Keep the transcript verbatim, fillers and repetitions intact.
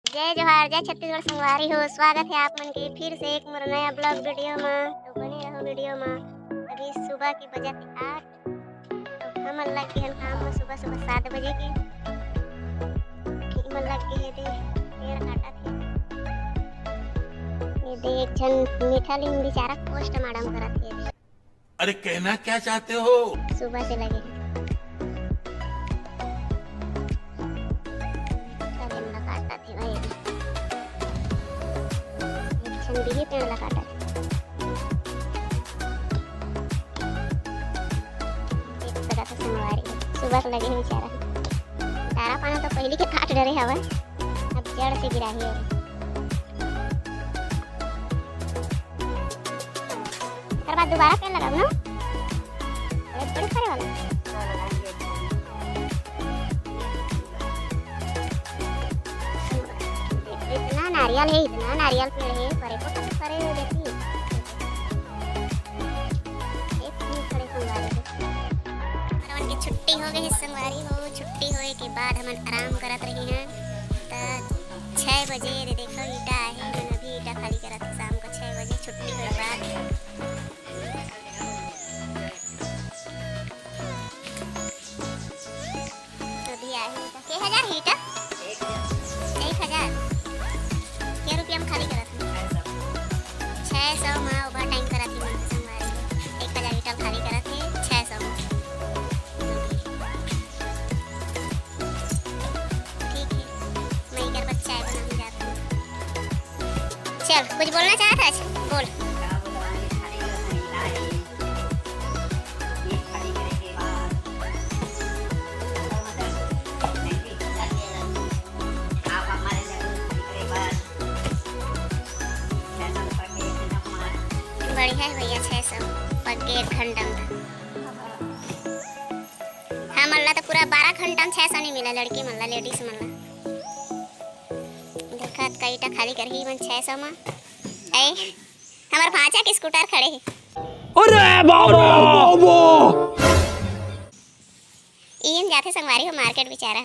जय जोहार, जय छत्तीसगढ़ संगवारी हो, स्वागत हे आप मन के फिर से एक मोर नया vlog video मा। तो बने रहो video मा। अभी सुबह के बजत हे आठ, तो हमन लग गे हन काम मा सुबह सुबह सात बजे के। हमन लग गे हे दे पेड़ काटत हे। ये दे एक झन मीठा लीम बेचारा postmortem करत हे दे। अरे, कहना क्या चाहते हो? सुबह से लगे हे। अरे, लगातार थे भाई। एक झन बिही पेड़ लगातार। देख सकत हो संगवारी, सुबह से लगे हे बेचारा। डारा पाना तो पहिली के काट डरे हवय, अब जड़ से गिराही हे। एकर बाद दोबारा पेड़ लगाओ ना। अरे, बड़े फरे वाला। इतना नारियल हे, इतना नारियल पेड़ हे, फरे को तो फरे हो जाती। एक फूल फरे संगवारी हो। हमर मन के छुट्टी हो गई हे संगवारी हो। छुट्टी होए के बाद हमन आराम करत रहे हैं। त छः बजे दे देखो ईटा आहे, हमन अभी ईटा खाली करत हे। शाम को छः बजे छुट्टी होए के बाद। अभी आही त के हजार हे ईटा? एक हजार। के रुपया में खाली करत हे? छः सौ में overtime करत हे, मन के संगवारी हो। एक हजार ईटा खाली करत हे, छः सौ में। ठीक हे, मैं एकर बर चाय बनाने जात हूँ। चल, कुछ बोलना चाहत हस? बोल। बढ़िया हे भैया, छः सौ पग गे एक घंटा में। हमन ला तो पूरा बारह घंटा में छः सौ नहीं मिला, लड़की मन ला, ladies मन ला। देखत का ईटा खाली करही मन छः सौ में। ए, हमर भांचा के scooter खड़े हे। अरे बाबा! इही में जाथे संगवारी हो market बेचारा।